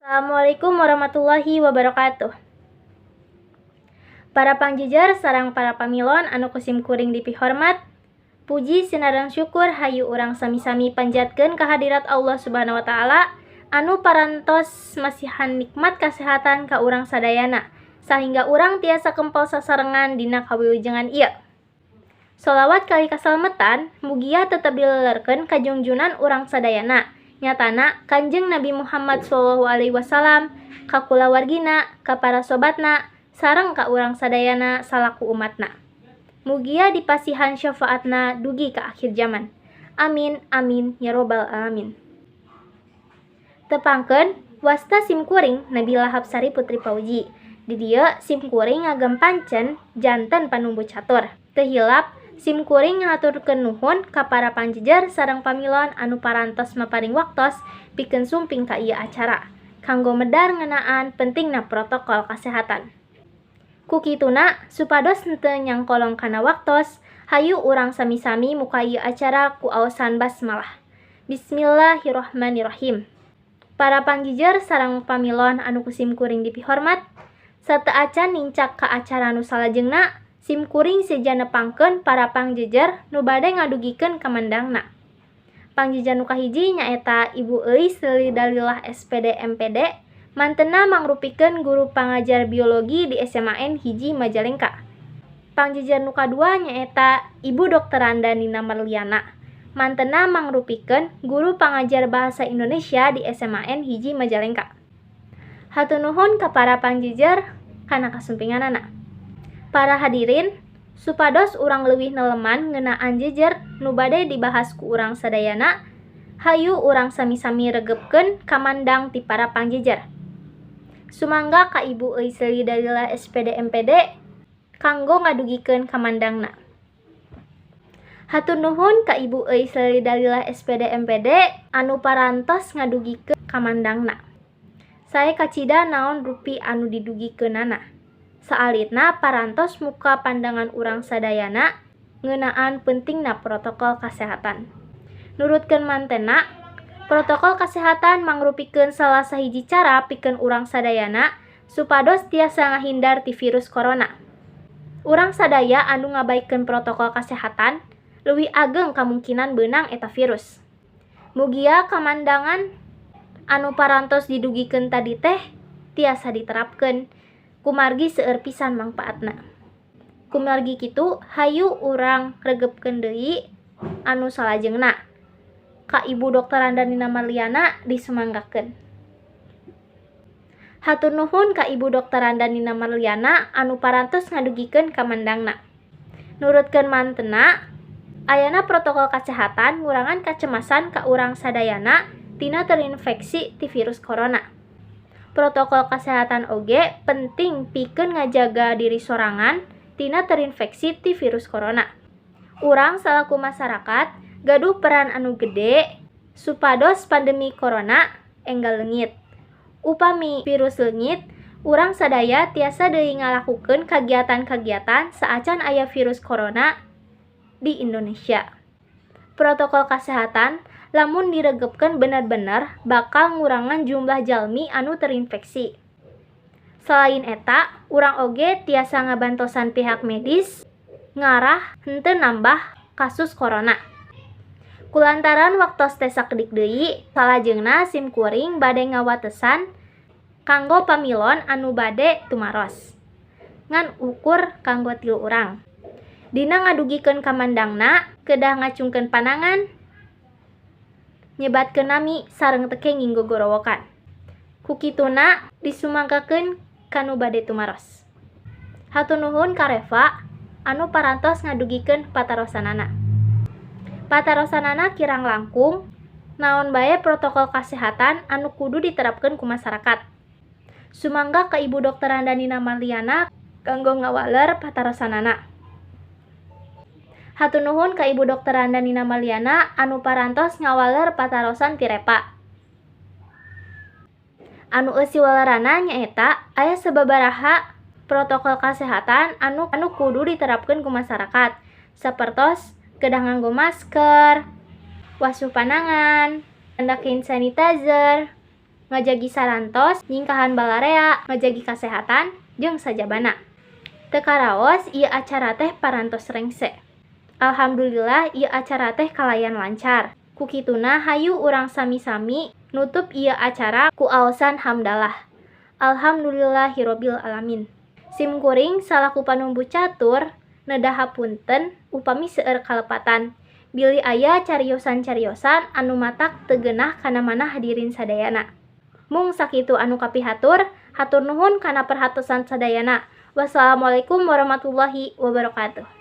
Assalamualaikum warahmatullahi wabarakatuh. Para pangjejer sareng para pamilon anu ku sim kuring dipihormat, puji sinareng syukur hayu urang sami-sami panjatkeun kehadirat Allah Subhanahu wa Ta'ala anu parantos masihan nikmat kasehatan ka urang sadayana sahingga urang tiasa kempel sasarengan dina kawilujengan ieu. Solawat kali kasalmetan mugia tetep dilelerkeun ka junjunan urang sadayana, nyatana Kanjeng Nabi Muhammad Shallallahu Alaihi Wasallam, ka kulawargina, ka para sobatna, sareng ka urang sadayana salaku umatna. Mugia dipasihan syafaatna dugi ka akhir zaman. Amin amin ya robbal alamin. Tepangkeun, wasta sim kuring Nabila Hapsari Putri Pauji. Di dieu sim kuring ngagem pancen janten panumbu catur. Teu hilap sim kuring ngahaturkeun nuhun ka para pangjejer sareng pamilon anu parantos maparin waktos pikeun sumping ka ieu acara kanggo medar ngeunaan pentingna protokol kasehatan. Ku kituna, supados henteu nyangkolong kana waktos, hayu urang sami-sami muka ieu acara ku aosan basmalah. Bismillahirrahmanirrahim. Para pangjejer sareng pamilon anu ku sim kuring dipihormat, sateuacan nincak ka acara nu salajengna, sim kuring seja nepangkeun para pangjejer nu bade ngadugikeun kamandangna. Pangjejer nu kahiji nyaeta Ibu Euis Lili Dalilah S.Pd M.Pd, mantenna mangrupikeun guru pangajar biologi di SMAN 1 Majalengka. Pangjejer nu kadua nyaeta Ibu Dr. Nina Marliana, mantenna mangrupikeun guru pangajar bahasa Indonesia di SMAN 1 Majalengka. Hatur nuhun ka para pangjejer kana kasumpinganana. Para hadirin, supados urang leuwih neleman ngeunaan jejer nu bade dibahas ku urang sadayana, hayu urang sami-sami regepkeun kamandang ti para pangjejer. Sumangga ka Ibu Euis Lili Dalila S.Pd M.Pd kanggo ngadugikeun kamandangna. Hatur nuhun ka Ibu Euis Lili Dalila S.Pd M.Pd anu parantos ngadugikeun kamandangna. Sae kacida naon rupi anu didugikeunana. Saalitna parantos muka pandangan urang sadayana ngeunaan pentingna protokol kasehatan. Nurutkeun mantenna, protokol kasehatan mangrupikeun salah sahiji cara pikeun urang sadayana supados tiasa ngahindar ti virus corona. Urang sadaya anu ngabaikeun protokol kasehatan leuwih ageng kamungkinan beunang eta virus. Mugia kamandangan anu parantos didugikeun tadi teh tiasa diterapkeun kumargi seueur pisan mangpaatna. Kumargi kitu, hayu urang regepkeun deui anu salajengna. Ka Ibu Dr. Nina Marliana disumanggakeun. Hatur nuhun ka Ibu Dr. Nina Marliana anu parantos ngadugikeun kamandangna. Nurutkeun mantenna, ayana protokol kasehatan ngurangan kacemasan ka urang sadayana tina terinfeksi ti virus corona. Protokol kasehatan oge penting pikeun ngajaga diri sorangan tina terinfeksi ti virus corona. Urang salaku masyarakat gaduh peran anu gede supados pandemi corona enggal leungit. Upami virus leungit, urang sadaya tiasa deui ngalakukeun kagiatan-kagiatan saacan aya virus corona di Indonesia. Protokol kasehatan lamun diregepkeun bener-bener bakal ngurangan jumlah jalmi anu terinfeksi. Salain eta, urang oge tiasa ngabantosan pihak medis ngarah henteu nambah kasus corona. Kulantaran waktos teh sakedik deui, salajengna sim kuring bade ngawatesan kanggo pamilon anu bade tumaros. Ngan ukur kanggo 3 urang. Dina ngadugikeun kamandangna, kedah ngacungkeun panangan, nyebatkeun nami sareng teu kenging gogorowokan. Ku kituna disumanggakeun ka nu bade tumaros. Hatur nuhun ka Reva anu parantos ngadugikeun patarosanana. Patarosanana kirang langkung naon bae protokol kasehatan anu kudu diterapkeun ku masyarakat. Sumangga ka Ibu Dr. Nina Marliana kanggo ngawaler patarosanana. Hatur nuhun ka Ibu Dr. Nina Marliana anu parantos ngawaler patarosan ti Repa. Anu eusi walerana nyaeta aya sababaraha protokol kasehatan anu kudu diterapkeun ku masyarakat, sapertos kedah nganggo masker, wasuh panangan, candak hand sanitizer, Ngajagi sarantos, nyingkahan balarea, ngajagi kasehatan, jeung sajabana. Teu karaos ieu acara teh parantos rengse. Alhamdulillah ieu acara teh kalayan lancar. Ku kituna hayu urang sami-sami nutup ieu acara ku aosan hamdalah. Alhamdulillahirabbil alamin. Sim kuring salaku panumbu catur nedah hapunten upami seueur kalepatan. Bilih aya cariosan-cariosan anu matak teu geunah kana manah hadirin sadayana. Mung sakitu anu kapihatur, hatur nuhun kana perhatosan sadayana. Wassalamualaikum warahmatullahi wabarakatuh.